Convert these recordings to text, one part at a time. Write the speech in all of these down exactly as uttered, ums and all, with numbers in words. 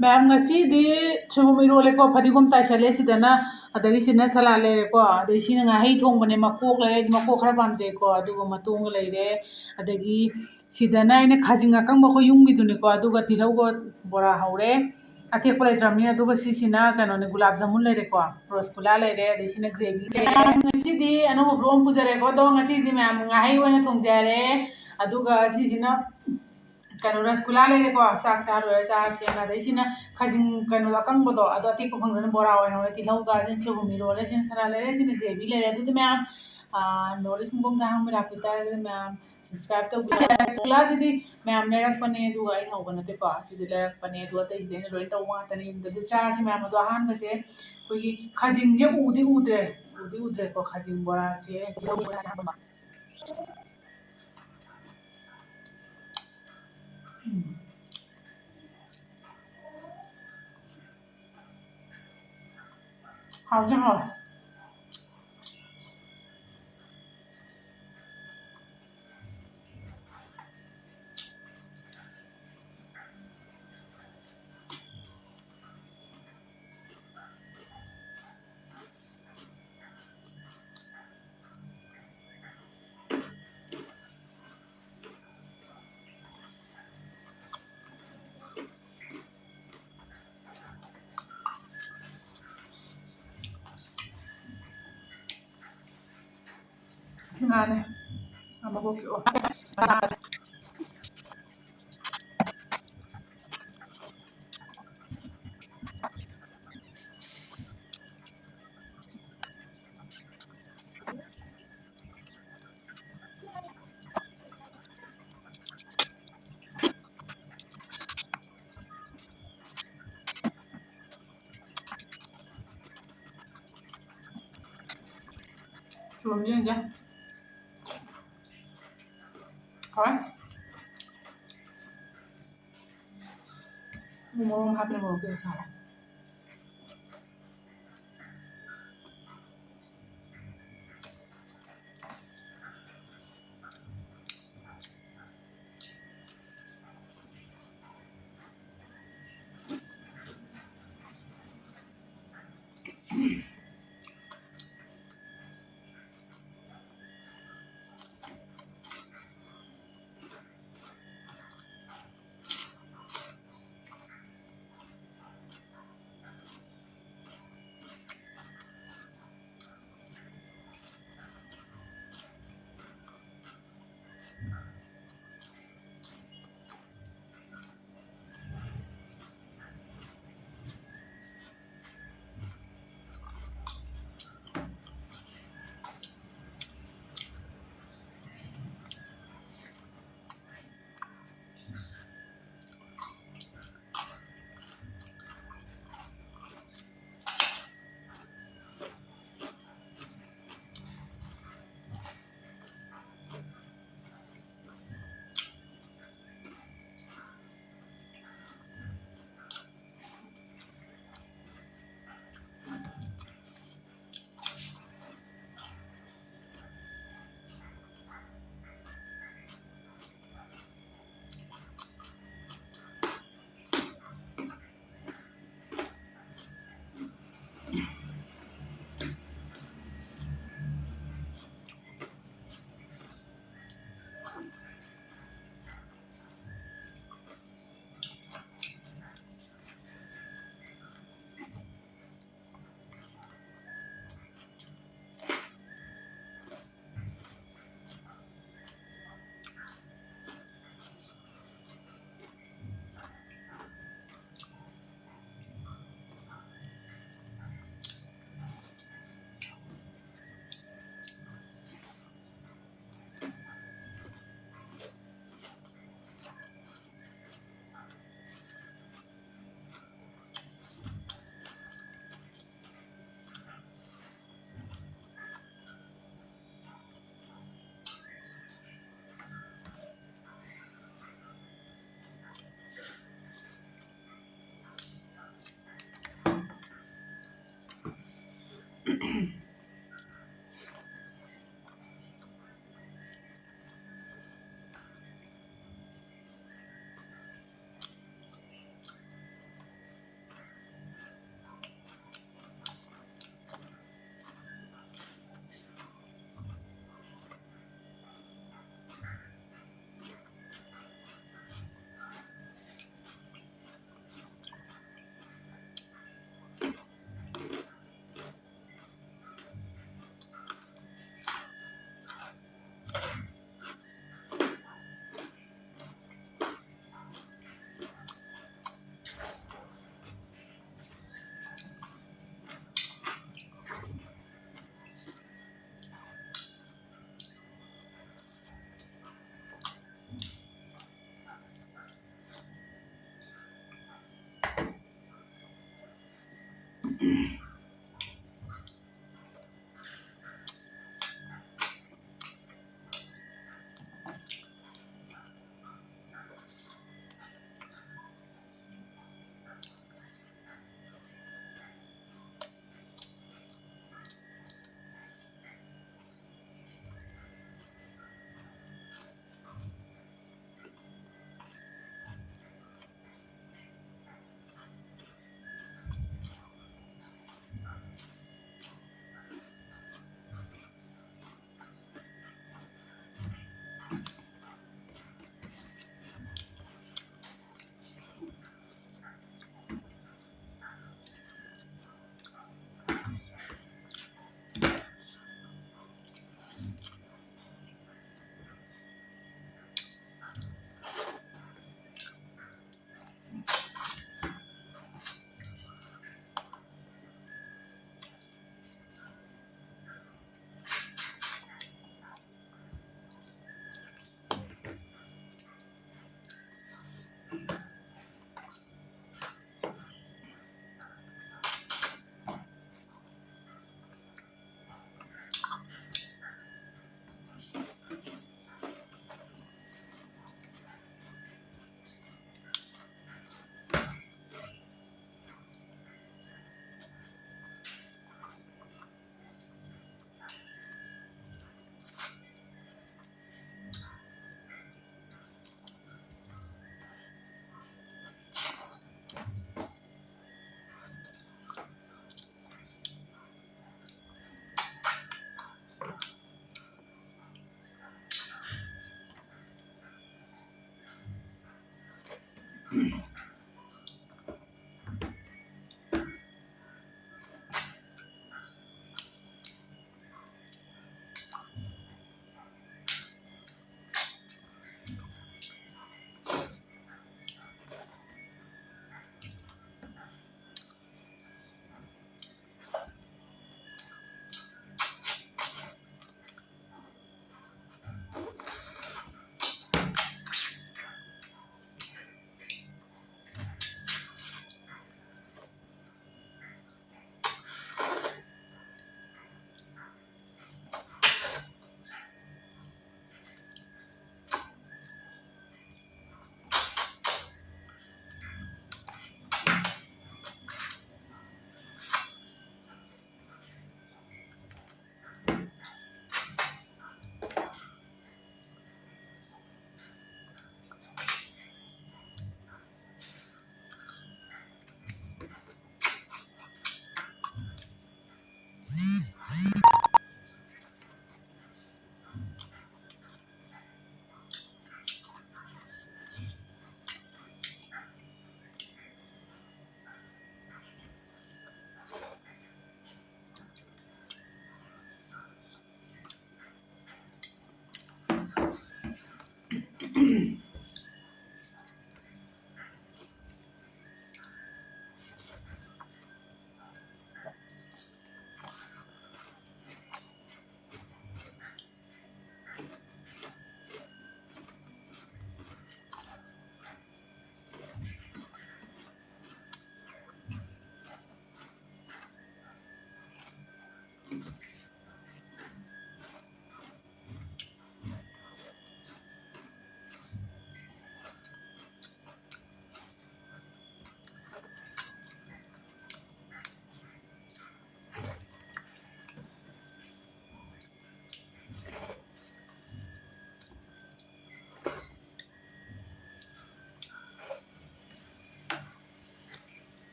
ꯃꯌꯥꯝ, ꯉꯁꯤꯗꯤ ꯁꯣꯏꯕꯨꯝ ꯏꯔꯣꯜꯂꯦꯀꯣ, ꯐꯗꯤꯒꯣꯝ ꯆꯥꯏꯁꯜꯂꯦ ꯁꯤꯗꯅ, ꯑꯗꯒꯤ ꯁꯤꯗꯅ ꯁꯂꯥꯗ ꯂꯩꯔꯦꯀꯣ, ꯑꯗꯩ ꯁꯤꯅ ꯉꯥꯍꯩ ꯊꯣꯡꯕꯅꯦ, ꯃꯀꯣꯛ ꯂꯩꯔꯦ, ꯑꯩꯗꯤ ꯃꯀꯣꯛ ꯈꯔ ꯄꯥꯝꯖꯩꯀꯣ, ꯑꯗꯨꯒ ꯃꯇꯣꯡꯒ ꯂꯩꯔꯦ, ꯑꯗꯒꯤ ꯁꯤꯗꯅ ꯑꯩꯅ ꯈꯥꯖꯤꯡ ꯑꯀꯪꯕ ꯑꯩꯈꯣꯏ ꯌꯨꯝꯒꯤꯗꯨꯅꯤꯀꯣ, ꯑꯗꯨꯒ ꯇꯤꯜꯍꯧꯒ ꯕꯣꯔꯥ ꯍꯧꯔꯦ, ꯑꯇꯦꯛꯄ ꯂꯩꯇ꯭ꯔꯕꯅꯤꯅ, ꯑꯗꯨꯒ ꯁꯤꯁꯤꯅ ꯀꯩꯅꯣꯅꯦ, ꯒꯨꯂꯥꯞ ꯖꯥꯃꯨꯟ ꯂꯩꯔꯦꯀꯣ, ꯔꯁꯒꯨꯂꯥ ꯂꯩꯔꯦ, ꯑꯗꯩ ꯁꯤꯅ ꯒ꯭ꯔꯦꯚꯤ ꯂꯩꯔꯦ꯫ ꯉꯁꯤꯗꯤ ꯑꯅꯧꯕ ꯕ꯭ꯂꯣꯛ ꯑꯃ ꯄꯨꯖꯔꯦꯀꯣ, ꯑꯗꯣ ꯉꯁꯤꯗꯤ ꯃꯌꯥꯝ ꯉꯥꯍꯩ ꯑꯣꯏꯅ ꯊꯣꯡꯖꯔꯦ, ꯑꯗꯨꯒ ꯁꯤꯁꯤꯅ ꯀꯩꯅꯣ, ꯔꯁꯒꯨꯂꯥ ꯂꯩꯔꯦꯀꯣ, ꯆꯥꯛ ꯆꯥ ꯂꯣꯏꯔ ꯆꯥꯔꯁꯦꯅ꯫ ꯑꯗꯩ ꯁꯤꯅ ꯈꯥꯖꯤꯡ ꯀꯩꯅꯣꯗꯣ, ꯑꯀꯪꯕꯗꯣ, ꯑꯗꯣ ꯑꯇꯦꯛꯄ ꯐꯪꯗꯅ ꯕꯣꯔꯥ ꯑꯣꯏꯅ ꯍꯧꯔꯦ, ꯇꯤꯜꯍꯧꯒ, ꯁꯤꯅ ꯁꯣꯏꯕꯨꯝ ꯏꯔꯣꯜꯂꯦ, ꯁꯤꯅ ꯁꯂꯥꯗ ꯂꯩꯔꯦ, ꯁꯤꯅ ꯒ꯭ꯔꯦꯚꯤ ꯂꯩꯔꯦ꯫ ꯑꯗꯨꯗꯤ ꯃꯌꯥꯝ, ꯑꯥ, ꯅꯣꯔꯠ ꯏꯁ ꯃꯨꯛꯕꯥꯡꯗ ꯑꯍꯥꯟꯕ ꯂꯥꯛꯄꯤ ꯇꯥꯔꯒꯗꯤ ꯃꯌꯥꯝ ꯁꯕꯁꯀ꯭ꯔꯥꯏꯕ ꯇꯧꯕꯤꯔꯣ꯫ ꯔꯁꯒꯨꯂꯥꯁꯤꯗꯤ ꯃꯌꯥꯝ ꯂꯩꯔꯛꯄꯅꯦ, ꯑꯗꯨꯒ ꯑꯩꯅ ꯍꯧꯕ ꯅꯠꯇꯦꯀꯣ, ꯁꯤꯗꯤ ꯂꯩꯔꯛꯄꯅꯦ, ꯑꯗꯨꯒ ꯑꯇꯩꯁꯤꯗꯤ ꯑꯩꯅ ꯂꯣꯏꯅ ꯇꯧꯕ ꯉꯥꯛꯇꯅꯦ꯫ ꯌꯨꯝꯗ ꯑꯗꯨ ꯆꯥꯔꯁꯤ ꯃꯌꯥꯝ꯫ ꯑꯗꯣ ꯑꯍꯥꯟꯕꯁꯦ ꯑꯩꯈꯣꯏꯒꯤ ꯈꯥꯖꯤꯡꯁꯦ ꯎꯗꯤ ꯎꯗ꯭ꯔꯦ, ꯎꯗꯤ ꯎꯗ꯭ꯔꯦꯀꯣ, ꯈꯥꯖꯤꯡ ꯕꯣꯔꯥꯁꯦ꯫ ꯎꯝ꯫ ꯍꯥꯎꯗꯤ ꯍꯥꯎꯋꯦ꯫ ꯁꯤ ꯉꯥꯅꯦ꯫ ꯑꯃꯕꯣꯛꯀꯤ ꯑꯣ꯫ ꯁꯣꯏꯕꯨꯝꯁꯦ ꯌꯦꯡꯁꯦ꯫ ꯍꯥꯎꯋꯦ꯫ ꯃꯣꯔꯣꯛ ꯍꯥꯞꯄꯦ, ꯃꯣꯔꯣꯛ ꯑꯇꯦꯛꯄ ꯁꯥꯔꯦ꯫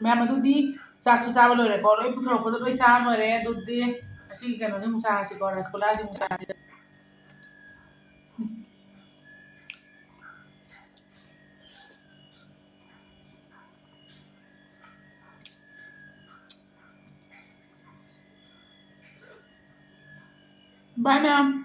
ꯃꯌꯥꯝ, ꯑꯗꯨꯗꯤ ꯆꯥꯛꯁꯨ ꯆꯥꯕ ꯂꯣꯏꯔꯦꯀꯣ, ꯂꯣꯏ ꯄꯨꯊꯣꯔꯛꯄꯗ ꯂꯣꯏ ꯆꯥꯕ ꯂꯣꯏꯔꯦ꯫ ꯑꯗꯨꯗꯤ ꯑꯁꯤꯒꯤ ꯀꯩꯅꯣꯁꯦ ꯑꯃꯨꯛ ꯆꯥꯔꯁꯤꯀꯣ, ꯔꯁꯒꯨꯂꯥꯁꯦ ꯑꯃꯨꯛ ꯆꯥꯔꯁꯤ꯫ Bye, ma'am.